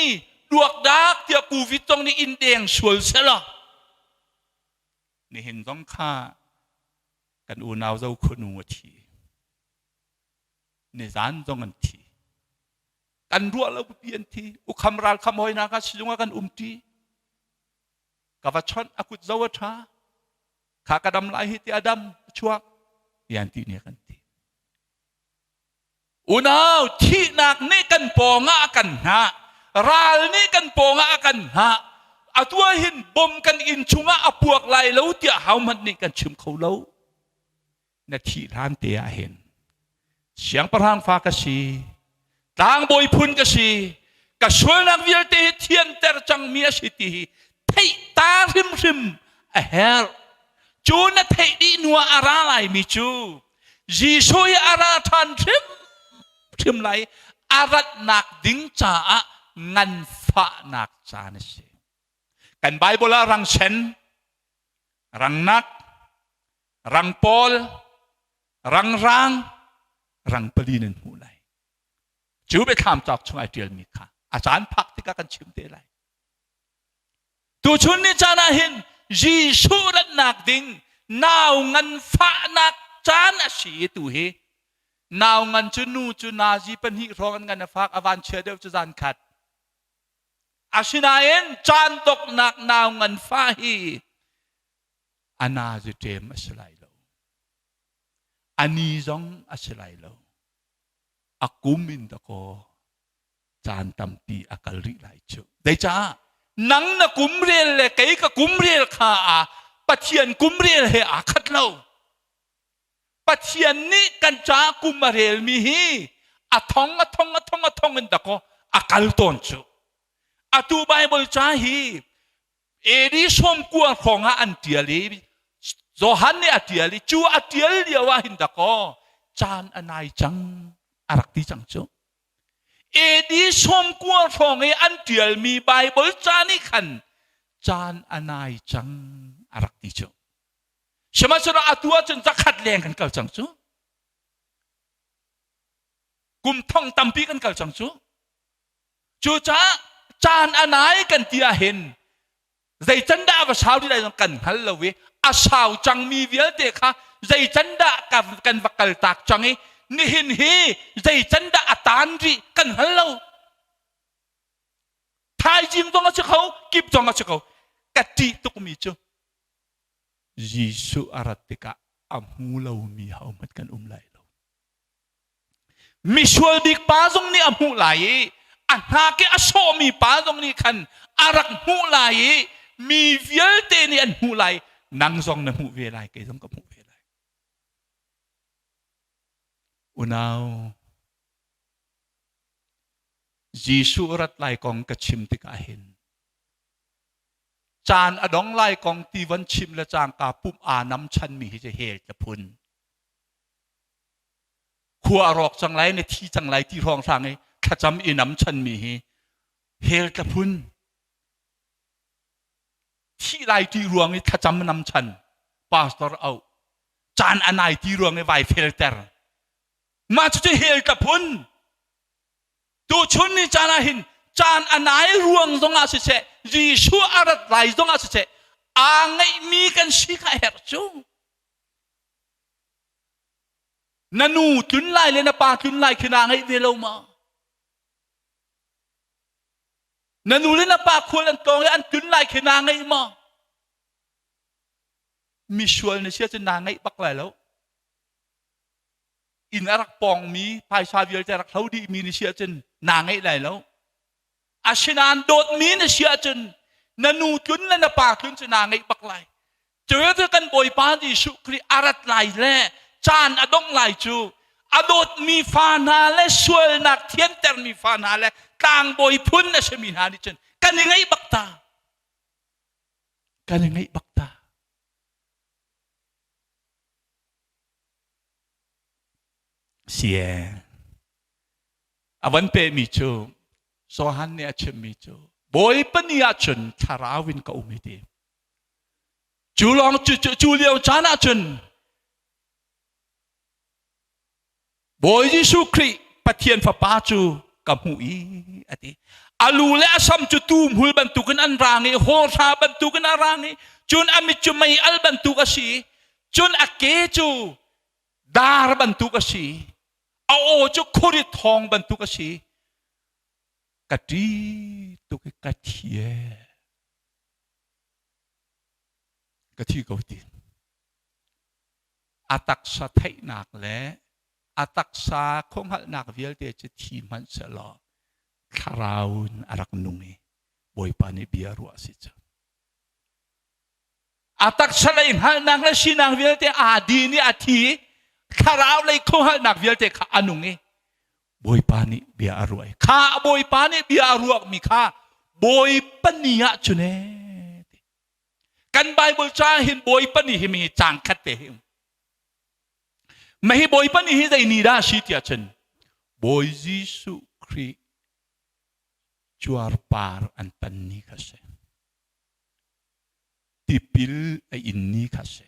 duakdak tiah covid zong nih in deng sual selaw nihin zong kha kan unau zo khunu a thi nizan zong an thi kan ruah lo pipi an thi ukham ral kham hoi na kha sizung ah kan um ti ka va chawnh a kut zo a tha kha ka dam lai hi ti a dam a chuak yan ti ne kan ti Unau thihnak nih kan pawngah a kan hngah. Ral nih kan pawngah a kan hngah. Atu ah hin bom kan inn chungah a puak lai lo tiah hohmanh nih kan chim kho lo. Na thih hlan te ah hin siangpahrang fa ka si, tlangbawi phun ka si, ka sualnak vialte hi thianter cangmi a si ti hi theih ta hrimhrim a herh. Cu na theih dih hnu ah a ra laimi cu Jesuh hi a ra ṭhan hrimhrim lai a ratnak ding caah nganfahnak caan a si. Kan Bible ah rang sen, rang nak, rang pawl, rang rang, rang pali nan hmuh lai. Cu biathlam cauk chung ai ṭialmi kha a caan phak tikah kan chim te lai. Tuchun ni caan ah hin Jesuh ratnak ding nau nganfahnak caan a si i tu hi nau ngan cu nu cu nazi pahnih hrawng an ngan a fak a van chia deuh cu zan khat asinain caan doknak nau nganfah hi a nazi ṭem a si lai lo a ni zong a si lai lo a kum in dakaw caan tampi a kal rih lai cu. Zeicah nang na kum rel le kei ka kum rel kha a Pathian kum rel he aa khat lo. Pathian nih kan ca kum a relmi hi a thong a thong a thong a thong in dakaw a kal tawn cu. Atu Bible ca hi AD 90 hrawng ah an tial i Johan nih a tial i cu a tial lio ah hin dakaw caan a nai cang a rak ti cang cu. AD 90 hrawng i an tialmi Bible ca nih khan caan a nai cang a rak ti cu. Sihmanhsehlaw atu ahcun zakhat leng kan kal cang cu. Kum thong tampi kan kal cang cu. Cucaah caan a nai kan ti ahhin zei can dah va sau ti lai zong kan hngal lo i a sau cangmi vialte kha zei can dah kan va kal tak cang i nihin hi zei can dah a tan rih kan hngal lo. Thaizing zong a si kho, kip zong a si kho. Ka ṭih tukmi cu Jesuh a rat tikah a hmu lomi hohmanh kan um lai lo. Misual bik pa zong nih a hmuh lai i a hnak i a sawhmi pa zong nih khan a rak hmuh lai i mi vialte nih an hmuh lai. Nang zong na hmuh ve lai, kei zong ka hmuh ve lai. Unau, Jesuh rat lai kong ka chim tikah hin caan a dong lai kong ti von chim le cangka pumh aa nam chanmi hi cu hell tla phun. Khua a rawk cang lai na thi cang lai ti hrawnghrang i thlacam i nam chanmi hi hell tla phun. Thih lai ti ruang i thlacam nam chan pastor auh caan a nai ti ruang i vai felter. Mah cucu hell tla phun. Tuchun ni caan ah hin caan a nai ruang zongah siseh Jesuh a rat lai zongah siseh aa ngeihmi kan si kha a herh cu. Na nu tlun lai le na pa tlun lai khi naa ngeih ve lo ma? Na nu le na pa khual an tlawng i an tlun lai khi naa ngeih ma? Misual na si ahcun naa ngeih bak lai lo. Inn a rak pawngmi phaisa vialte a rak hlo dihmi na si ahcun naa ngeih lai lo. Asinain dawtmi na si ahcun na nu tlun le na pa tlun cu naa ngeih bak lai. Cu kan Bawipa Jesuh Khrih a rat lai le caan a dongh lai cu a dawtmi fa hna le sualnak thiantermi fa hna le tlangbawi phun a simi hna nih cun kan i ngaih bak ta. Kan i ngaih bak ta. Sie. A van pehmi cu Johan nih a chimmi cu Bawipa ni ahcun thlarau in ka um hi ti. Cu lawng cu, cu, cu lio caan ahcun Bawi Jesuh Khrih Pathian Fapa cu ka hmuh i a ti. A lu le a sam cu tuu bantukin an rang i hawhra bantukin a rang i cun a mit cu mei al bantuk a si i cun a ke cu dar bantuk a si a aw cu khuari thawng bantuk a si ka ṭi tuk i ka thi ee ka thi ko ti a taksa theihnak le a taksa khuahngalhnak vialte cu thi hmanh sehlaw thlarau in a rak nung i Bawipa nih bia ruah si cu a taksa lei hngalhnak le sinak vialte aa din i a thi i thlarau lei khuahngalhnak vialte kha a nung i Bawipa nih bia a ruah i kha Bawipa nih bia a ruahmi kha Bawipa ni ah cun ee kan Bible ca hin Bawipa ni hi mi cang khat te hi Mahi Bawipa ni hi zei ni dah si tiah cun Bawi Jesuh Khrih cuarpar an tan ni kha si tipil a in ni kha si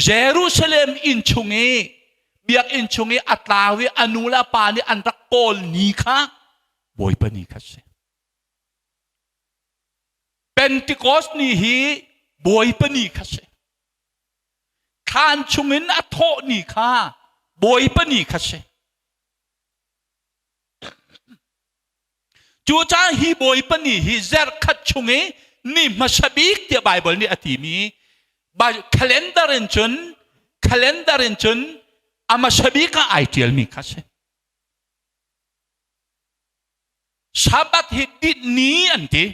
Jerusalem inn chung i biakinn chung i a tlau i a nu le a pa nih an rak kawl ni kha Bawipa ni kha si. Pentecost ni hi Bawipa ni kha si. Thlan chungin a thawh ni kha Bawipa ni kha si. Cucaah hi Bawipa ni hi zarhkhat chung i ni hmasa bik tiah Baibal nih a timi calendar in cun calendar in cun a hmasa bik ah ai ṭialmi kha si. Sabbath hi dinh ni an ti.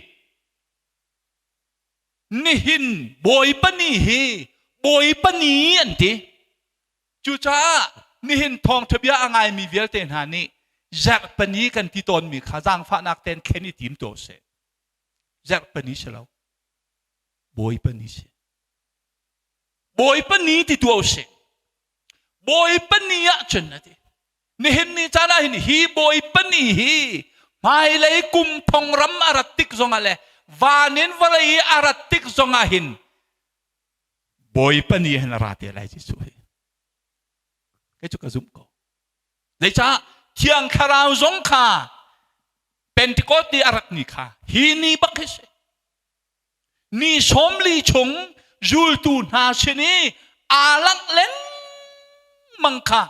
Nihin Bawipa ni hi Bawipa ni an ti. Cucaah nihin thawngṭha bia a ngaimi vialte hna nih zarhpini kan ti tawnmi kha zaangfahnak tein thlen i tim tuah usih. Zarhpini si lo. Bawipa ni si. Bawipa ni ti tuah usih. Bawipa ni ah cun a ti. Nihin ni caan ah hin hi Bawipa ni hi hmailei kum thong ram a rat tik zongah le van in vawlei i a rat tik zongah hin Bawipa ni hin a ra te lai Jesuh hi. Kei cu ka zumh ko. Zeicah Thiang Thlarau zong kha Pentecost ni a rat ni kha hi ni bak hi si. Ni 40 chung zultu hna sin i aa langh lengmang kha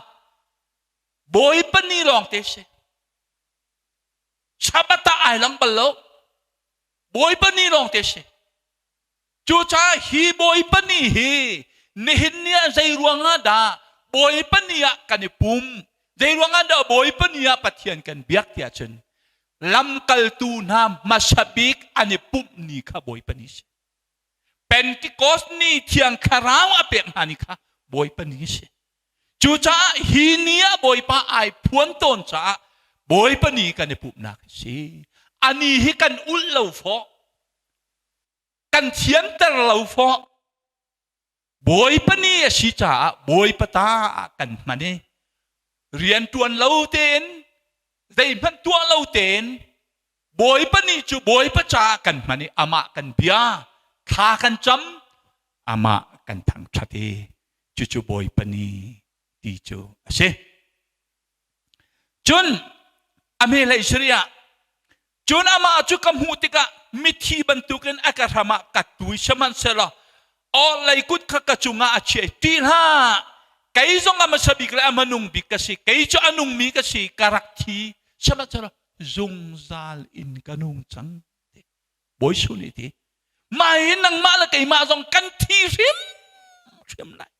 Bawipa ni lawng te si. Sabbath ah ai lang bal lo. Bawipa ni lawng te si. Cucaah hi Bawipa ni hi nihin ni ah zei ruangah dah Bawipa ni ah kan i pum, zei ruangah dah Bawipa ni ah Pathian kan biak tiah cun lamkaltu hna hmasa bik an i pumh ni kha Bawipa ni si. Pentecost ni Thiang Thlarau a pek hna ni kha Bawipa ni si. Cucaah hi ni ah Bawipa ai phuan tawn caah Bawipa ni kan i pumhnak a si. Ani hi kan ulh lo fawh. Kan thianter lo fawh. Bawipa ni a si caah Bawipa ta ah kan hman i rian ṭuan lo tein zeihmanh tuah lo tein Bawipa ni cu Bawipa caah kan hman i amah kan bia thla kan cam amah kan thangṭhat i cucu Bawipa ni ti cu a si. Cun a hmehlei sarih ah cun amah cu ka hmuh tikah mithi bantukin a ka hram ah ka tui sihmanhsehlaw orhlei kut kha ka cungah a chiah i ṭih hlah kei zong a hmasa bik le a hmanung bik ka si kei cu a nungmi ka si ka rak thi sihmanhsehlaw zungzal in ka nung cang Bawi Jesuh nih ti mah hi nangmah le keimah zong kan thi hrim hrim lai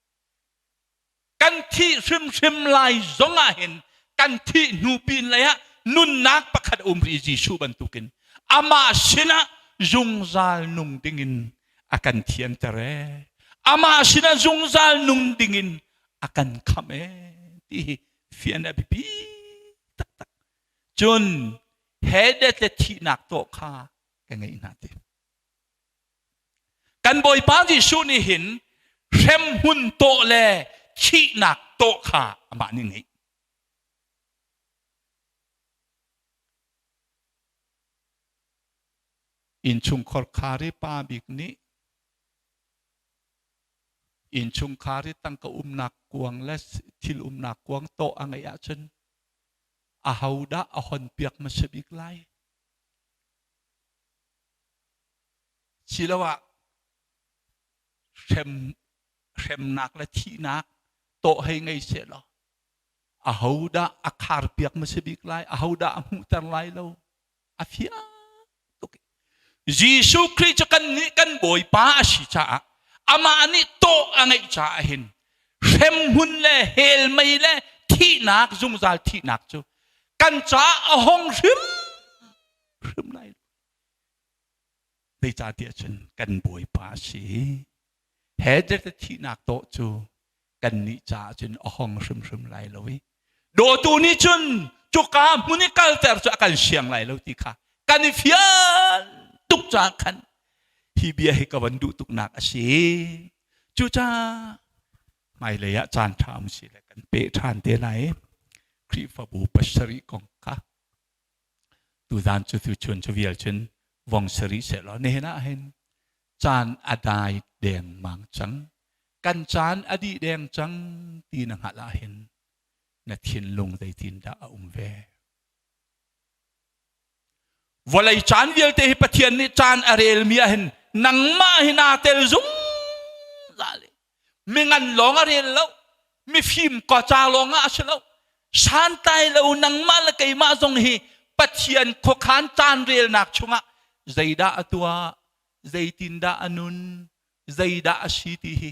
kan thih hrimhrim lai zong ah hin kan thih hnu pin lei ah nunnak pakhat um rih Jesuh bantukin amah sinah zungzal nung dingin a kan thianter ee amah sinah zungzal nung dingin a kan khamh ee ti hi fian a biapi taktak cun hedet le thihnak tawh kha ka ngeih hna ti Kan Bawipa Jesuh nih hin hremhmun tawh le thihnak tawh kha amah nih ngeih. Innchungkhar khar i pa bik nih innchungkhar i tangka umnak kuang le thil umnak kuang tawh a ngeih ahcun ahodah a honpiak hmasa bik lai? Siloah hrem, hremnak le thihnak tawh hei ngei sehlaw ahodah a kharpiak hmasa bik lai ahodah a hmuhter lai lo a fiang tuk Jesuh Khrih cu kan nih kan Bawipa a si caah amah nih tawh a ngeih caah hin hremhmun le hell mei le thihnak zungzal thihnak cu kan caah a hong hrim hrim lai Zeicahtiah cun kan Bawipa a si. He thihnak tawh cu kannih caah cun a hong hrimhrim lai lo i dawtu nih cun cuka hmun i kalter cu a kan siang lai lo ti kha kan i fian tuk caah khan hi bia hi ka van duh tuknak a si. Cucaah hmailei ah caan ṭha um si le kan peh ṭhan te lai. Khrihfabu pasarih kong kha Tuzaan cu tuchun cu vial cun vong si rih sehlaw nihin ah hin caan a dai dengmang cang. Kan caan a dih deng cang ti na hngalh ah hin na thinlung zeitindah a um ve? Vawlei caan vialte hi Pathian nih caan a relmi ah hin nangmah hi naa tel zungzal i mingan lawng a rel lo mifim ka lawng ah a si lo santlai lo nangmah le keimah zong hi Pathian khuakhan caan relnak chungah zeidah a tuah zeitindah a nun zeidah a si ti hi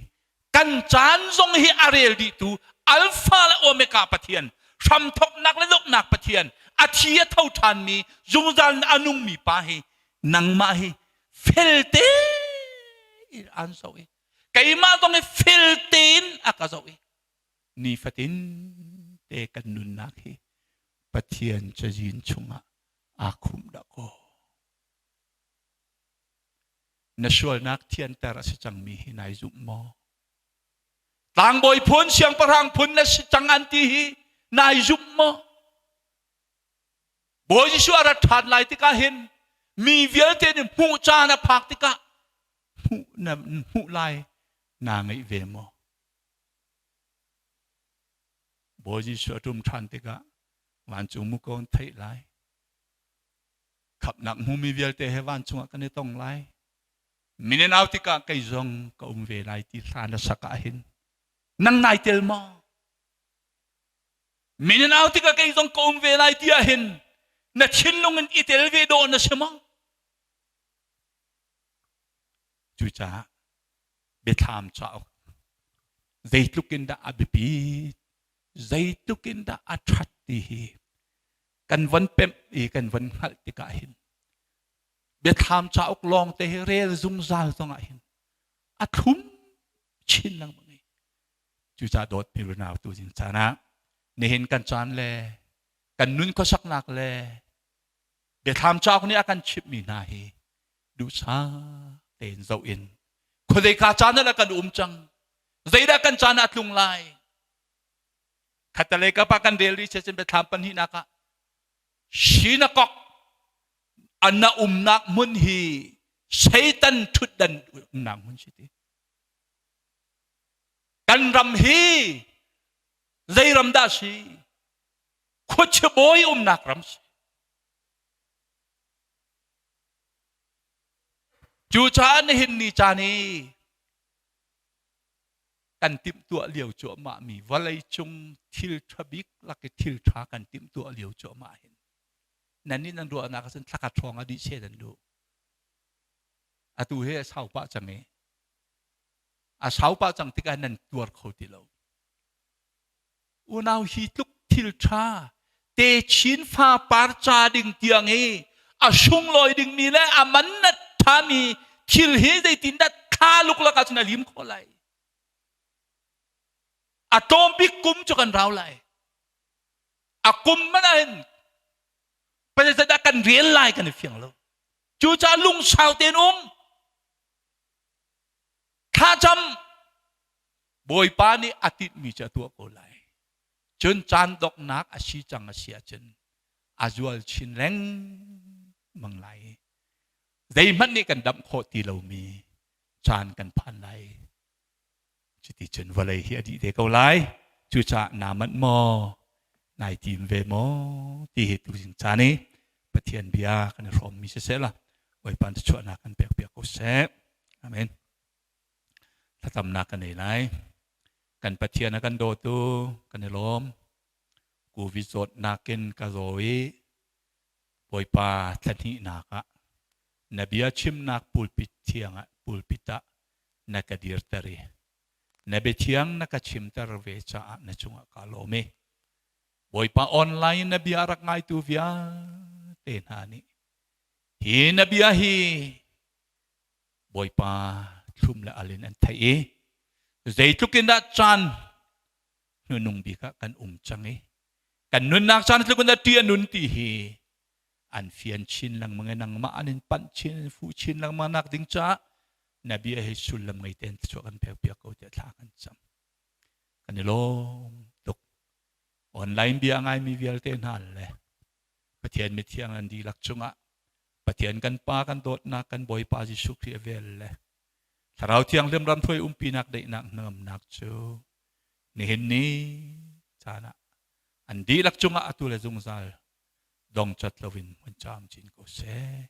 kan caan zong hi a rel dihtu Alpha le Omega Pathian hramthoknak le donghnak Pathian a thi a tho ṭhanmi zungzal a nungmi pa hi nangmah hi felte. in an zoh i keimah zong hi fel tein a ka zoh i nifatin te kan nunnak hi Pathian cazin chungah aa khumh dah kaw. Na sualnak thianter a si cangmi hi nai zumh maw? Tlangbawi phun, siangpahrang phun na si cang an ti hi nai zumh maw? Bawi Jesuh a rat ṭhan lai tikah hin mi vialte nih hmuh caan a phak tikah hmuh na hmuh lai naa ngeih ve maw? Bawi Jesuh a ṭum ṭhan tikah vancung muko an theih lai. Khamhnak hmumi vialte he vancung ah kan i tong lai. Minin au tikah kei zong ka um ve lai ti hla na sak ah hin nang nai tel maw? Minin au tikah kei zong ka um ve lai ti ah hin na thinlung in i tel ve dawh na si maw? Cucaah biathlam cauk zeitluk in dah a biapi zeitluk in dah a ṭhat ti hi kan von pemh i kan von hngalh tikah hin biathlam cauk lawng te hi rel zungzal zongah hin a thlum chin lengmang i cucaah dawtmi unau tu zing caan ah nihin kan caan le kan nun khuasaknak le biathlam cauk nih a kan chimhmi hna hi duhsah tein zoh in khuazeika caan ah kan um cang zeidah kan caan ah tlung lai khatalei kapa kan rel rih cun biathlam pahnihnak ah sinakok ana umnak hmun hi Satan thutdan umnak hmun si ti kan ram hi zei ram dah si khuachia bawi umnak ram si Cucaah nihin ni caan i kan timhtuah lio cuahmah mi vawleicung thil ṭha bik lak i thil ṭha kan timhtuah lio cuahmah hin nan nih nan ruahnak ahcun thlakhat hrawng a dih she nan duh. Atu hi a sau pah cang i a sau pah cang tikah nan tuar kho ti lo. Unau hi tluk thil ṭha te chin fa par ca ding tiang i a sunglawi dingmi le a man na ṭhami thil hi zeitindah thla luklak ahcun a lim khawh lai. A tlawm bik kum cu kan rau lai. A kum man ahhin zeidah kan rel lai kan i fiang lo. Cucaah lungsau tein um. Thlacam Bawipa nih a tinhmi cu a tuah ko lai. Cun caan donghnak a si cang a si ahcun a zual chin lengmang lai. Zeihmanh nih kan damh khawh ti lomi caan kan phan lai. Cuti cun vawlei hi a dih te ko lai. Cucaah naa manh maw? Nai tim ve maw? Ti hi tuzing caan i Pathian bia kan i hrawmmi siseh la Bawipa chuahnak kan pek piak ko seh. Amen. Thlacamnak kan nei lai. Kan Pathian a kan dawtu kan i lawm. Covid zawtnak in ka zaw i Bawipa thlahnihnak ah na bia chimnak pulpit thiang ah pulpit ah na ka dirter i na biathiang na ka chimter ve caah na cungah ka lawm i Bawipa online na bia rak ngaitu vialte hna nih hi na bia hi Bawipa thlum le al in an theih i zeitluk in dah caan hnunung bik ah kan um cang i kan nunnak caan tluk in dah ṭih a nun ti hi an fian chin lengmang i nangmah an in panh chin fuh chin lengmang nak ding caah na bia hi sullam ngei tein thluachuah kan pek piak ko tiah thla kan cam kan i lawm tuk online bia ngaimi vialte hna le Pathian mithiang an dihlak cungah Pathian kan Pa kan dawtnak kan Bawipa Jesuh Khrih a vel le Thlarau Thianghlim ramhruai umpinak daihnak hnangamnak cu nihin ni caan ah an dihlak cungah atu le zungzal dongcat loin hmun camcin ko seh.